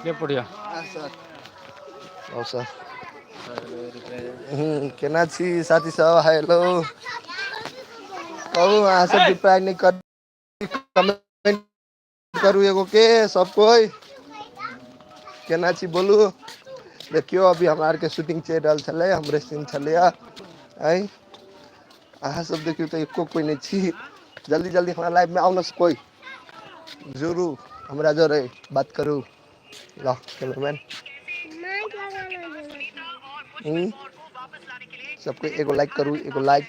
के पढ़िया सर ओ सर केना छी साथी सब हेलो कहू अहाँ सब रिप्लाई नहि कर कमेंट करू एगो के सब कोई केना छी बोलू देखियौ अभी हमरा आरके शूटिंग चलि रहल छलै हमरे सीन छलैए आँय अहाँ सब देखियौ तऽ एको कोइ नहि छी जल्दी जल्दी हमरा लाइवमे आउ ने कोइ जुड़ू हमरा जोरे बात करू ल कैमरामैन सबके एगो लाइक करू एगो लाइक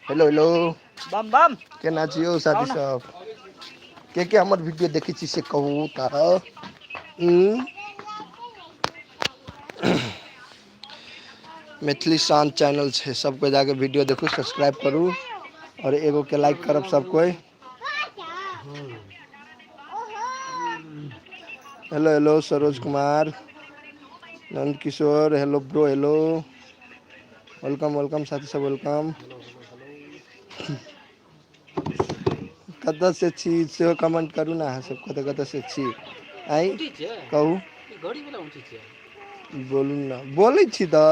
हेलो हेलो बम बम केना छी यौ साथी सब के के हमर वीडियो देखै छी से कहू तऽ मैथिली शान चैनल छै सबके जाके वीडियो देखू सब्सक्राइब करू और एगो के लाइक करब सब कोई hello hello Saroj Kumar Nand Kishore hello bro hello welcome welcome साथी सब welcome कतऽ से छी सेहो कमेंट करू ने अहाँ सब कतऽ कतऽ से छी आइ कहू बोलू ने बोलै छी तऽ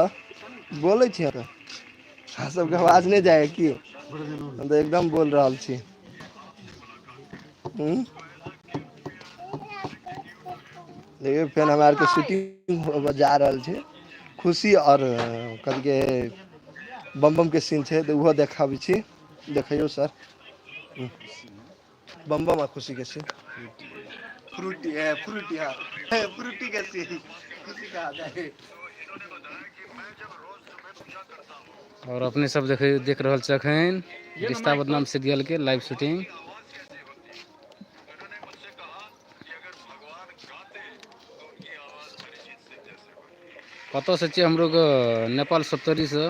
बोलै छी तऽ अहाँ सबके आवाज नहि जाय की हम तऽ एकदम बोल रहल छी हूँ देखियौ फेर हमरा आरके शूटिंग होबऽ जा रहल छै खुशी आओर कथीके बम बम के सीन छै तऽ ओहो देखाबै छी देखैयौ सर बम बम आ खुशी के सीन फ्रूटी है फ्रूटी हाँ फ्रूटी के सीन खुशी का जाए और अपने सब देख देख रहल छै अखन रिश्ता बदनाम सीरियल के लाइव शूटिंग कतऽ से छियै हमरो के नेपाल सप्तरी से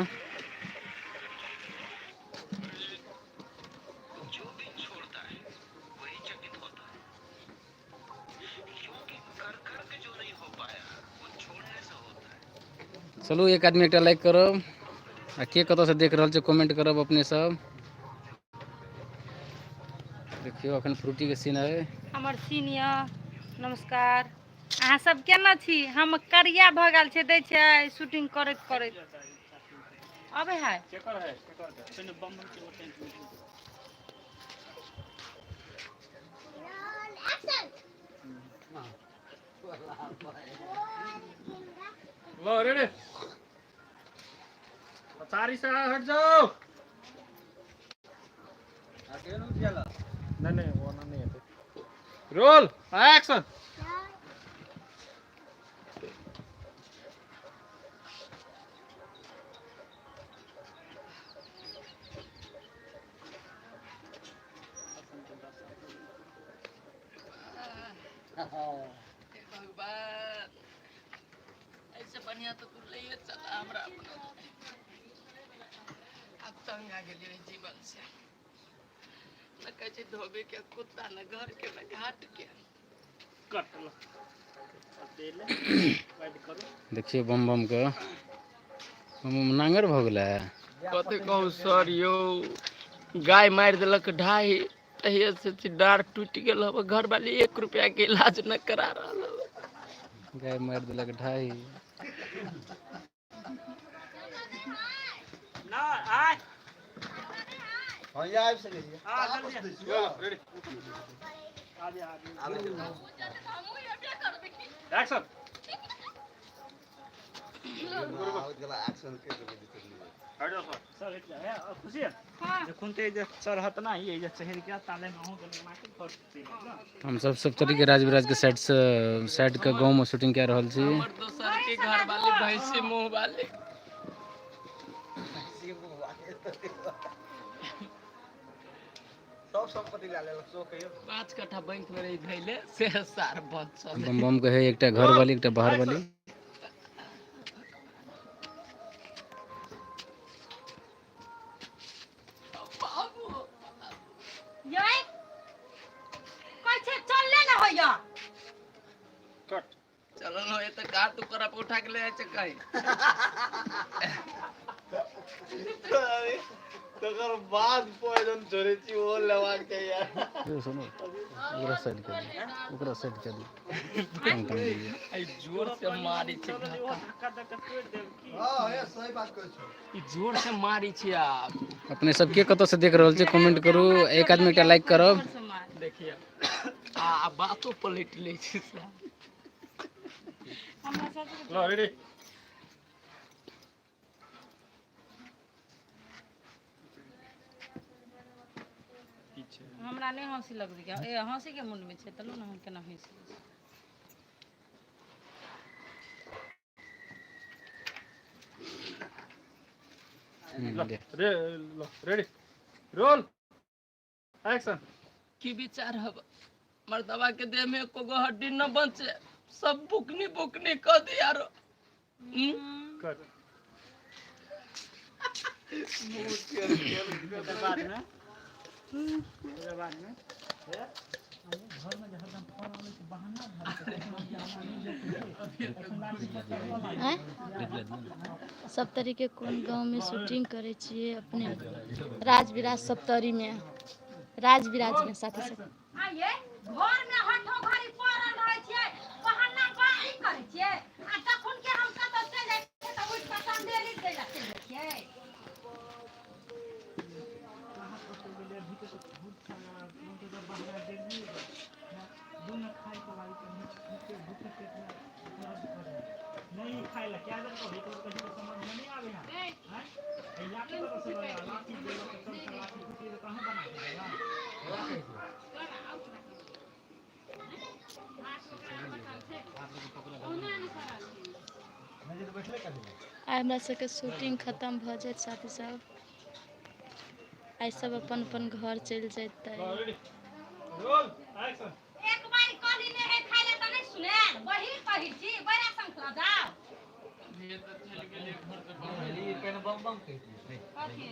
चलू एक आदमी एकटा लाइक करब आ के कतऽ से देख रहल छै कमेंट करब अपने सब देखियौ अखन फ्रूटी के सीन है हमर सीन यऽ नमस्कार अहाँ सब केना छी हम करिया भऽ गेल छै दै छै शूटिंग करैत करैत अबै है लो रेडी पछाड़ी से हट जाओ नहीं नहीं वो ना नहीं है रोल एक्शन भगवान ऐसे बढ़िया तो तू लैए चला हमरा अपना आब तंग आ गेलियै जीवन से न कहै छै धोबी के कुत्ता न घर के न घाट के देखियौ बम बम के बम बम नांगर भऽ गेलै कथी कहू सर यौ गाय मारि देलक ढाई तहिया से डाँड़ टूटि गेल हब घरवाली एक रुपया के इलाज न करा रहल हब गाय मारि देलक ढाई एक्शन हम सब सब तरीके राज विराज के साइड से साइड के गांव में शूटिंग कए रहल छी हमर दोसर के घर वाली भैंसी मुँह वाली सब संपत्ति लए लेलक सो कहियो 5 कट्ठा बैंक में रही धैले से सार बचल बम बम के है एकटा घर वाली एकटा बाहर वाली यै कहै छै चलले ने होइया चलल हो त का तू करा पे उठा के ले जाय छै कहीं। तकर बाद पॉइजन छोड़ै छी ओ लेबाक चाही यार। सुनू, ओकरा साइड कर दियौ, ओकरा साइड कर दियौ। आई जोर से मारी छै धक्का। धक्का धक्का तोड़ि देब की? हां, हे सही बात कहै छौ। ई जोर से मारी छै आब। अपने सबके कतऽ से देख रहल छी, कमेंट करू। एक आदमी एकटा लाइक करब। देखिए आ बातो पलट लै छै साला। हमरा सबके लो रेडी। हमरा नहि हँसी लगबै के। ए हँसी के मूड में छै तलू ने, हम केना हँसी लै छी। दे। रे लो रेडी, रोल, एक्शन। की विचार हब मर्दवा के देह में एको गो हड्डी न बचे, सब बुकनी बुकनी क दिया रो। कर ओकर बाद में, ओकर बाद में। आँय, सब तरीके कोन गाँवमे शूटिंग करै छियै अपने? राजविराज, सप्तरीमे, राजविराजमे साथी सब। आइये घर में हठो घड़ी पड़ल रहै छियै, बहाना बारी करै छियै, आ जखन के हम कतौ चलि जाइ छियै तऽ उठि कऽ चंदेरी दै लए चलि जाइ छियै। आइ हमरा सबके शूटिंग खतम भऽ जायत साथी सब। आइ सब अपन अपन घर चलि जेतै। Roll, action. एक बारी कहली नहि है खाय लए तऽ नहि सुनायल, बहिर पहिर छी बड़ा संखला जाओ। कथी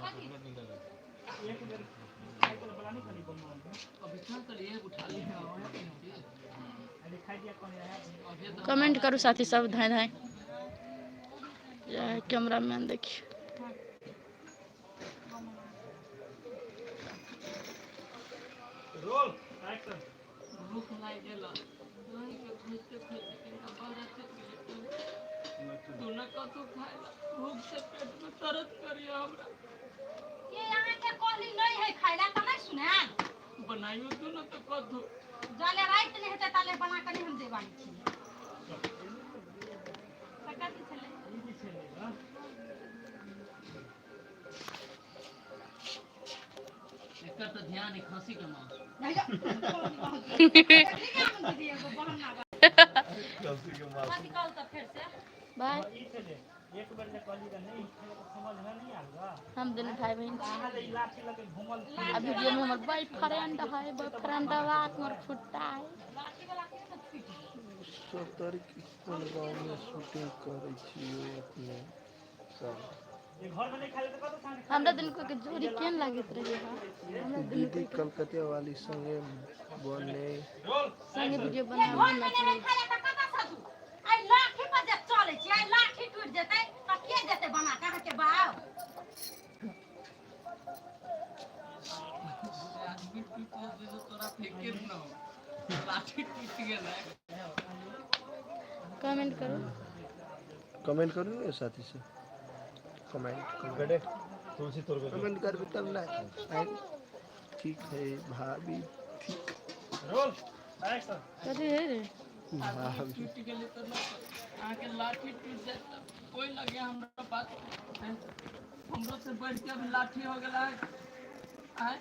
कथी? कमेंट करू साथी सब, धाँय धाँय। कैमरा मैन देखियौ। Roll, action. भूख लागि गेल, दही के खोजते खोजते कनिका बड़ा चलि गेलै। तू न कतौ खाय ला, भूख से पेट में दर्द करिया हमरा। ये अहाँके कहली नहि है खाय लए तऽ नहि सुनायल। बनाइयो तू न तऽ कथू। जाले राति नहि हेतै ताले बना कऽ नहि हम देवाली छी। तऽ कथी छलै? एकर तऽ ध्यान है खसी के मांस। कथी कहू तऽ फेर से? बाय। हम दुनू भाई बहन छी। आ वीडियो में हमर बॉयफ्रेंड है, बॉयफ्रेंड हमर फुट्टा है। लाठी वाला के तऽ छुटि गेल। सप्तरी के कोन गाँवमे शूटिंग करै छियै अपने सब? हमरा दुनू के जोड़ी केहन लागैत रहे हा? हमरा दुनू दीदी कलकतिया वाली संगे बने। संगे वीडियो ये बनाबे घर में ना नहि चाहिए। खाय लए तऽ कतऽ से दू? आइ लाठी पर जे चलै छी, आइ लाठी टूटि जेतै तऽ के देतै बना कऽ अहाँके बाप? आदमी टूटि जेतै तऽ तोरा फेके न हो। लाठी टूटि गेलै। कमेंट करू। कमेंट करू ने साथी सब, कमेंट कमेंट कमेंट करबै तब ना। आइ ठीक है भाभी, ठीक। Roll, action. कथी है रे? भाभी। टूटि गेलै तऽ न अहाँके लाठी टूटि जायत तऽ कोइ लगे हमरा बात हैं? हमरो से बढ़ि के अभी लाठी हो गेला है आँय?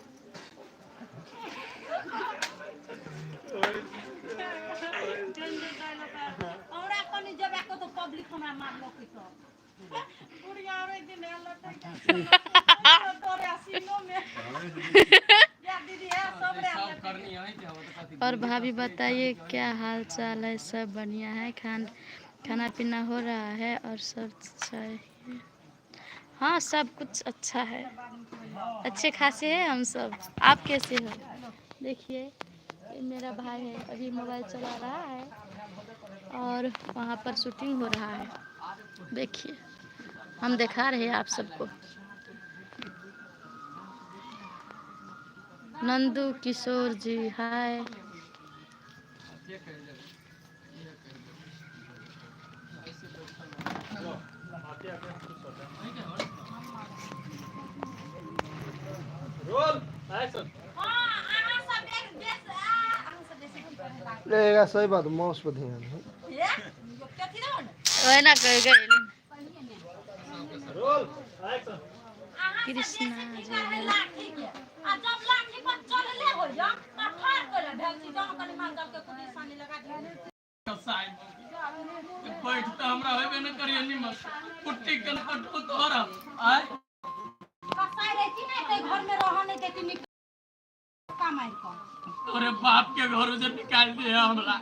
हमरा कनि जेबै कतौ पब्लिक हमरा मारलक सब बुढ़िया और एक दिन आयल लटक तोरे सीनो में या दीदी है सब रे। सब करनी है कि हम तऽ कथी। और भाभी बताइए, क्या हाल चाल है? सब बढ़िया है? खाना पीना हो रहा है और सब चाहिए? हाँ, सब कुछ अच्छा है, अच्छे खासे है हम सब। आप कैसे हो? देखिए। ये मेरा भाई है, अभी मोबाइल चला रहा है और वहाँ पर शूटिंग हो रहा है। देखिए हम दिखा रहे हैं आप सबको। नंदू किशोर जी हाय। Roll action. हाँ, अहाँ सब बेस बेस आ, अहाँ सब बेसी की करे लागल। ले एकरा सही बात माउस पर ध्यान है। हे, कथी दो ने? ओहिना कह गए। Roll action. अहाँ सब कृष्णा बेसी की जी करे हेलो। लाठी के। आ जब लाठी पर चढ़ले होइया, त ठाढ़ कइले भेल छी, जहाँ कनि माल जाल के कुटी सानी लगा दियौ। बैठ तऽ हमरा होबे न करिए निमन कुट्टी के पटको तोहरा आय। कसाई रहती ने ते घर में रह नहीं देती निक का मारि कऽ। तोरे बाप के घर से निकाल दे हमरा।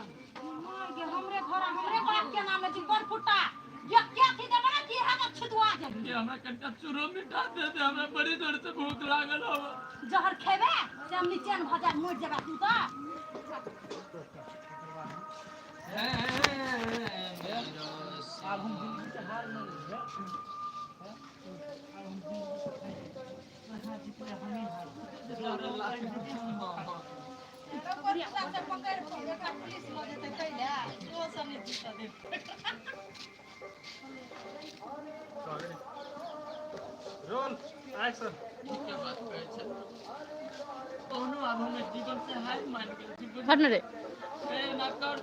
मार के हमरे घर हमरे बाप के नाम है जी कर फुटा। ये क्या थी देबे ना की हाथ छिदुआ जेबी। ये हमरा कनिटा चूरो मिठा दे दे, हमरा बड़ी जोर से भूख लागल हव। जहर खेबे से हम निचैन भऽ जाए, मरि जेबे तू तऽ। पकड़ि कऽ एकरा पुलिस लऽ जेतै तै लए, ओ सब नहि जीतऽ देतै। Roll action. के बात कहै छै कौनो आब हमे जीवन से हार मान गेल छी बुझ। हट न रे। ए ना कर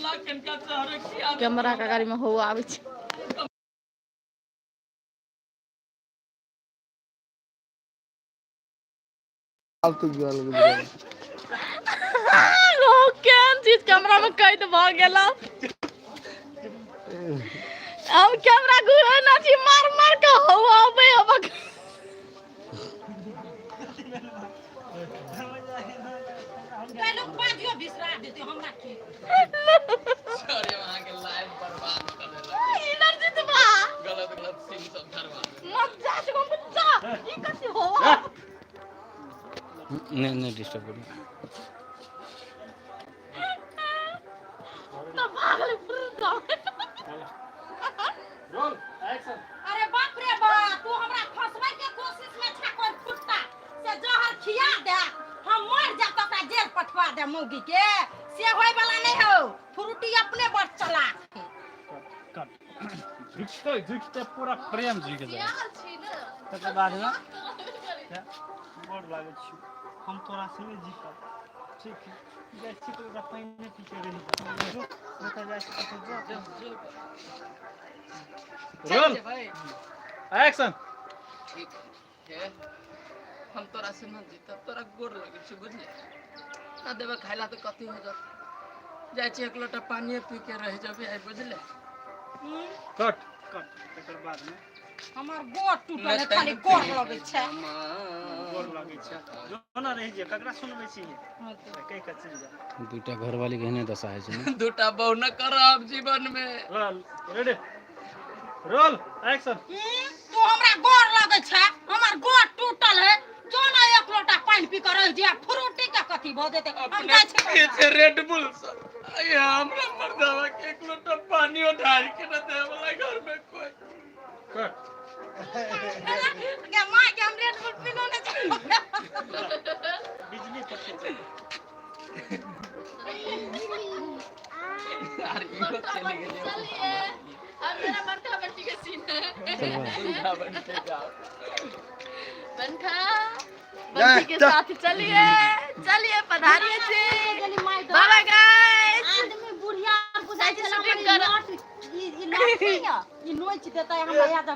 ला कनिका चहरे खिया दे। कैमरा के गाड़ी में हो आबै छै। फालतू गेल गेल। हो केहन चीज कैमरा में कैद भऽ गेल। हम कैमरा घुरे ना छी, मार मार के हो आबै हब। पहिलुक बाजियो बिसरा देतै हमरा की। सॉरी, अहाँ के लाइफ बर्बाद कर देलक। इधर जितबा। गलत गलत सीन सब धरवा देलक। मत जा छो मत जा, ई कथी हो। नहीं नहीं डिस्टर्ब करू। तो भागल फुर। Roll action. अरे बाप रे बाप, तू हमरा फंसबै के कोशिश में छा कोई फुट्टा से जहर खिया दे, हम मर जा तो ओकरा जेल पठवा दे मौगी के, से होय वाला नहीं हो। फ्रूटी अपने बड़ चलाक है। कट। झुकते झुकते पूरा प्रेम झुक जाए। तकर बाद में गोर लागै छी, हम तोरा से नहि जीतब। ठीक है, जाइ छी तऽ ओकरा पानि पी के रहि जो, जतऽ जाइ छी ततऽ जो। Roll action. ठीक है, हम तोरा से न जीतब, तोरा गोर लगै छै बुझले ना। देबे खाइला तऽ कथी हो जात। जाइ छी एक लोटा पानिए पी के रहि जेबै आइ बुझले। कट कट। तकर बाद में हमर गोर टूटल है, खाली गोर लगै छै। गोर लागै छै, जो ना रहि जे ककरा सुनबै छी कहि कऽ चलि जा। दुटा घरवाली के एहने दशा होइ छै ने। दूटा बहु न करब जीवन में। Roll ready roll action. तू हमरा गोर लगै छै, हमर गोर टूटल है, जो ना एक लोटा पानि पी के रहि जे, फ्रूटी के कथी भऽ जेतै। हम अपने जाइ छी। पिए छै रेड बुल सब, आइ हमरा मर्दावा के एक लोटा पानियो ढार के न दे वाला घर में कोई। कट। गे माँ के, हम रेड बुल पीलो ने छै। बिजली पर चलि। यार इहो चलि गेलै। चलिए, अब मेरा बंठा बंटी के सीन है। बंठा बंटी गाओ। बंठा बंटी के साथ चलिए चलिए, पधारिए जी। बाय बाय गाइस। आदमी बुढ़िया बुझाइ छै। शूटिंग कर। ई ई नोच ई ई नोच देतै हमरा याद।